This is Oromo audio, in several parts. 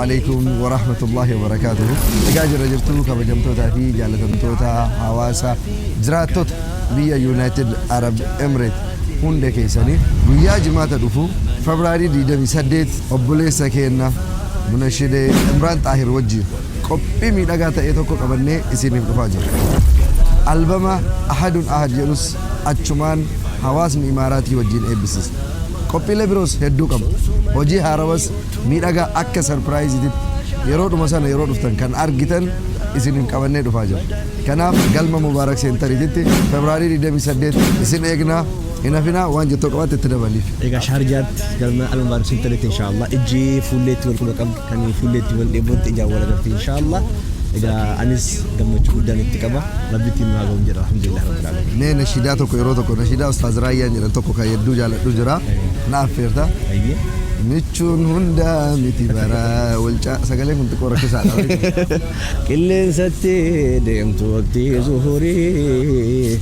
Alaikum wa rahmatullahi wa barakaatuhu. Egaa jirra jirtu kabajamtootaa fi jaalatamtoota hawaasa jiraattota biyya United Arab Emirates hunda keessanii guyyaa Jimaata dhufu February 28 obboleessa keenna Munashidee Imraan Xaahir wajjin qophii miidhagaa ta'e tokko qabannee isiniif dhufaa jirra. Albama Ahadun Ahad jedhus achumaan hawaasni Imaaraatii wajjin eebbisiisna. Qophiilee biroos hedduu qabna. Hojii haarawas miidhagaa akka sarpiraayiziititti yeroodhuma sana yeroo dhuftan kan argitan isiniif qabannee dhufaa jirra. Kanaaf galma Mubaarak Seentariititti February 28 isin eegna. Hin hafinaa waan jettu yoo qabaatte itti dabaliif. Egaa Shaarjaatti galma Al Mubaarak Seentariitti inshaallah ijji fuulleetti wal quba qabdi kan fuulleetti wal dheebotti ijaan wal agarti inshaallah. Egaa anis gammachuu guddaan itti qaba. Rabbi ittiin nu haa ga'uun jedha alhamdulillah rabbil alamin. Mee nashiidaa tokko yeroo tokko nashiidaa Ustaaz Raayyaan jedhan tokko kan hedduu jaaladhu jira. Na affeerta. Hayyee. Michuun hundaa miti bara wal caa sagaleen kun xiqqoo rakkisaadha. Qilleensatti deemtu waqtii zuhurii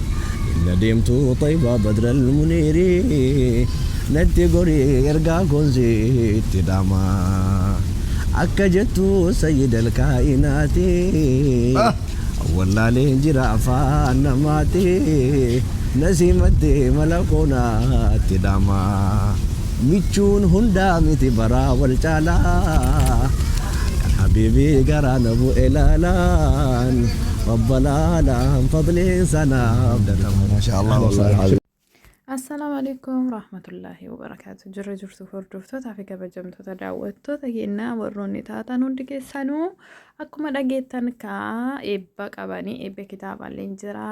Inna deemtu xaybaa badral muniirii Natti gorii ergaa koon sitti dhaama Akka jettu sayyidal kaa'inaati Wallaaleen jira afaan namaati Na simatte mala koo natti dhaama Michuun hundaa miti baraa wal caalaa Kan habiibii garaa na bu'e laalaan Rabbalaalaan fadliin sanaaf darba. Maashaa Allah wallahi. Assalaamu alaikum rahmatullahi wabarakaatu. Jirra jirtu hordoftoota fi kabajamtoota daawwattoota keenyaa warroonni taatan hundi keessanuu akkuma dhageettan kaa eebba qabanii eebba kitaabaallee jira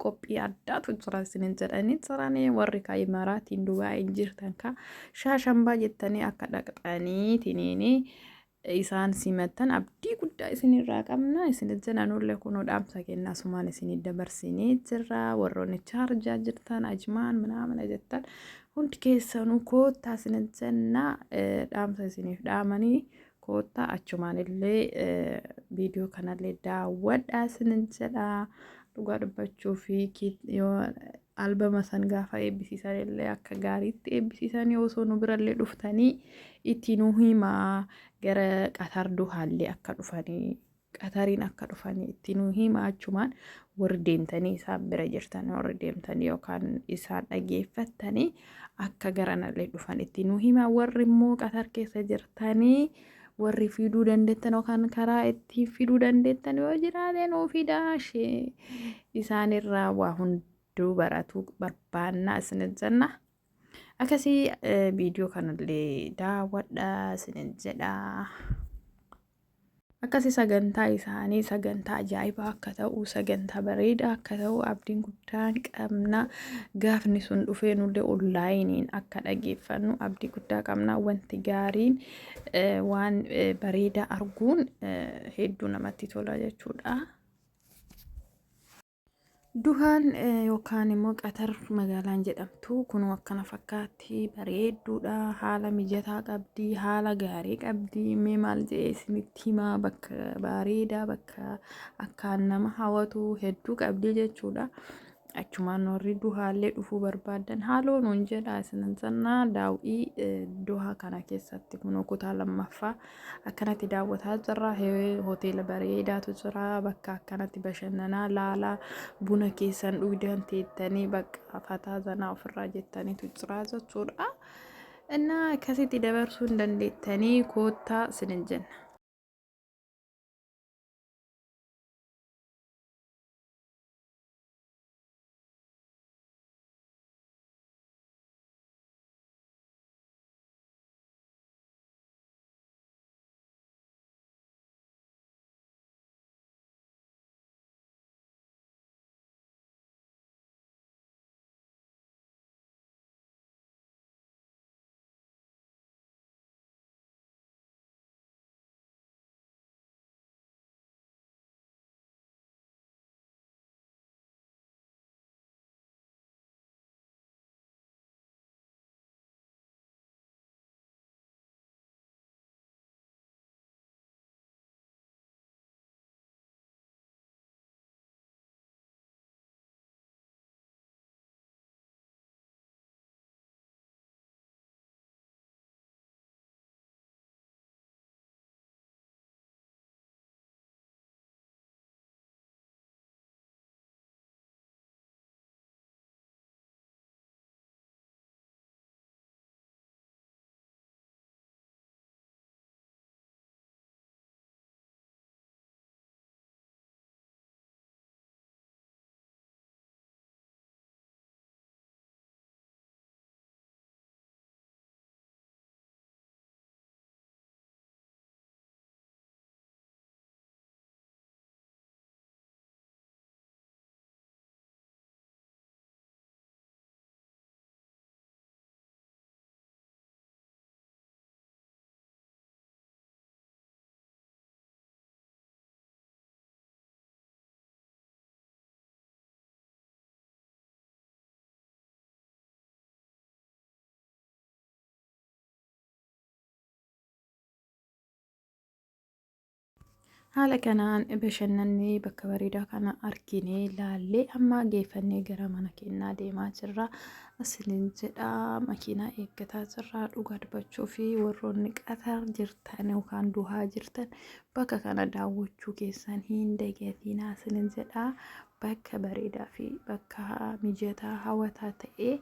qophii addaatu jira isinin jedhanii jiranii warri kaa imaraatiin Dubaayin jirtan kaa shaashambaa jettanii akka dhaqxanii tiniinii isaan simattan abdii guddaa isinirraa qabna isin jenna nullee kunoo dhaamsa kennaa asumaan isinii dabarsinee jirra warroonni chaarjaa jirtan ajmaan minaamina jettan hundi keessanuu koottaa isin jenna dhaamsa isiniif dhaamanii koottaa achumaan illee viidiyoo kanallee daawwadhaa isin jedha dhugaa dubbachuu fi yoo albama san gaafa eebbisiisan illee akka gaariitti eebbisiisanii osoo nu birallee dhuftanii itti nu himaa gara Qatar Duhaallee akka dhufanii Qatariin akka dhufanii itti nu himaa achumaan warri deemtanii isaan bira jirtan warri deemtanii yookaan isaan dhageeffattanii akka garanallee dhufan itti nu himaa warri immoo Qatar keessa jirtanii warri fiduu dandeettan yookaan karaa ittiin fiduu dandeettan yoo jiraate nuu fidaa ishee isaanirraa waa hunduu baratuu barbaannaa isin jenna. Akkasii viidiyoo kanallee daawwadhaa isin jedha. Akkasii sagantaa isaanii sagantaa ajaa'ibaa akka ta'u sagantaa bareedaa akka ta'u abdiin guddaan qabna. Gaafni sun dhufee nullee onlaayiniin akka dhageeffannu abdii guddaa qabna. Wanti gaariin waan bareedaa arguun hedduu namatti tola jechuudha. Duhaan yookaan immoo Qatar magaalaan jedhamtu kunoo akkana fakkaatti bareedduudha haala mijataa qabdi haala gaarii qabdi mee maal jedhee isinitti himaa bakka bareedaa bakka akkaan nama hawatu hedduu qabdi jechuudha. Achumaan warri duhaallee dhufuu barbaaddan haaloo nuun jedha isinan sannaa daaw'ii duhaa kana keessatti kunoo kutaa lammaffaa akkanatti daawwataa jirra. Hoteela bareedaatu jira bakka akkanatti bashannanaa laalaa buna keessan dhugdan teettanii bakka fataa zanaa ofirraa jettaniitu jira jechuudha. Innaa akkasitti dabarsuu hin dandeettanii koottaa isinin jenna. Haala kanaan bashannannee bakka bareedaa kana arginee laallee amma geeffannee gara mana keenyaa deemaa jirra. Isinin jedha, makiinaa eeggataa jirra. Dhugaa dubbachuu fi warroonni Qatar jirtan yookaan Duhaa jirtan bakka kana daawwachuu keessan hin dagatinaa isinin jedha. Bakka bareedaa fi bakka mijataa hawwataa ta'ee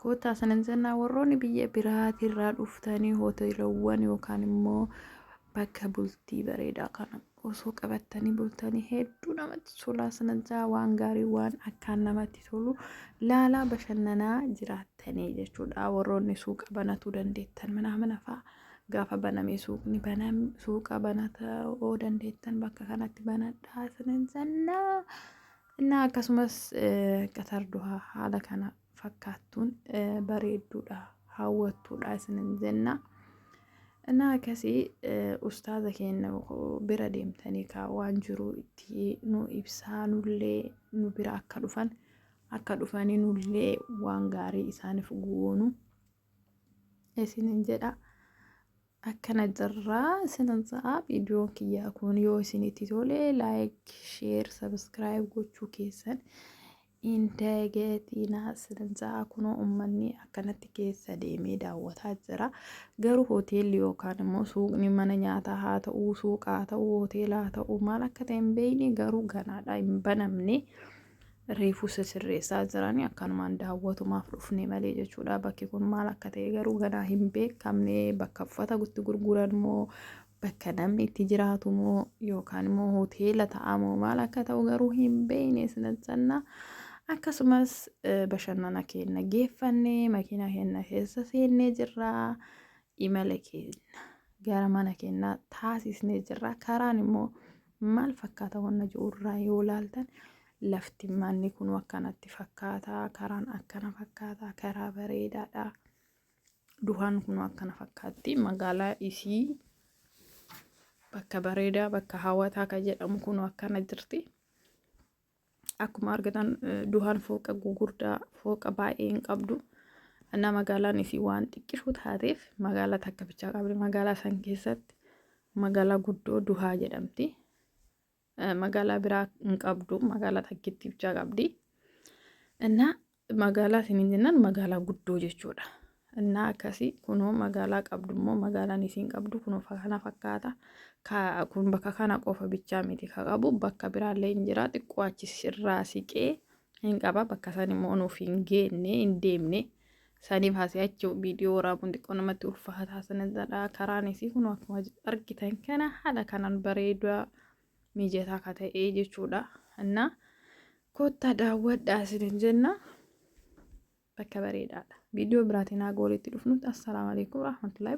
kottaa isinin jenna. Warroonni biyya biraatirraa dhuftanii hoteelawwan yookaan immoo bakka bultii bareedaa kana osoo qabattanii bultanii hedduu namatti tola sanajaa, waan gaarii, waan akkaan namatti tolu laalaa bashannanaa jiraattanii jechuudha. Warroonni suuqa banatuu dandeettan mana fa'a gaafa baname suuqni banam suuqa banatuu dandeettan bakka kanatti banadhaa sanan jennaa. Innaa akkasumas Qatar Duhaa haala kana fakkaattuun bareedduudha, hawwattuudha isinin jenna. Innaa akkasii ustaaza keenya bira deemtanii kaa waan jiru itti nu ibsaa, nullee nu bira akka dhufan, akka dhufanii nullee waan gaarii isaaniif goonu isinin jedha. Akkana jirraa isinan sa'a. Viidiyoon kiyyaa kun yoo isinitti tole like, share, subscribe gochuu keessan hin dagatinaa isinan sa'a. Kunoo uummanni akkanatti keessa deemee daawwataa jira. Garuu hoteelli yookaan immoo suuqni mana nyaataa haa ta'uu, suuqa haa ta'uu, hoteela haa ta'uu, maal akka ta'e hin beekne, garuu ganaadha, hin banamne, reefuu sirreessaa jiranii. Akkanumaan daawwatumaaf dhufne malee jechuudha. Bakki kun maal akka ta'e garuu ganaa hin beekamne. Bakka uffata itti gurguran moo, bakka namni itti jiraatu moo, yookaan immoo hoteela ta'a moo, maal akka ta'u garuu hin beekne sinachanna. Akkasumas bashannana keenya geeffannee makiinaa keenya keessa seennee jirra. Imala keenya gara mana keenyaa taasisnee jirra. Karaan immoo maal fakkaata wanna jiru yoo laaltan, lafti manni kun akkanatti fakkaata, karaan akkana fakkaata, karaa bareedaadha. Duhaan kun akkana fakkaatti. Magaalaa isii bakka bareedaa, bakka hawwataa kan jedhamu kun akkana jirti. Akkuma argitan Duhaan fooqa gugurdaa, fooqa baay'ee hin qabdu. Innaa magaalaan isii waan xiqqishuu taateef magaalaa takka bichaa qabdi. Magaalaa san keessatti magaalaa guddoo Duhaa jedhamti. Magaalaa biraa hin qabdu, magaalaa takkitti bichaa qabdi. Innaa magaalaa isiniin jennaan magaalaa guddoo jechuudha. Innaa akkasii kunoo magaalaa qabdu immoo magaalaan isiin qabdu kunoo kana fakkaata. Kun bakka kana qofa bichaa miti ka qabu, bakka biraallee hin jira, xiqqoo achi irraa siqee hin qaba. Bakka san immoo nuuf hin geenne, hin deemne. Saniif asii achi viidiyoo waraabuun xiqqoo namatti ulfaataa sana jedha. Karaan isii kun akkuma argitan kana haala kanaan bareedaa mijataa ka ta'e jechuudha. Innaa kottaa daawwadhaa isinin jenna. Bakka bareedaadha. Viidiyoo biraatiin haga walitti dhufnutti assalaamu alaikum warahmatullahi.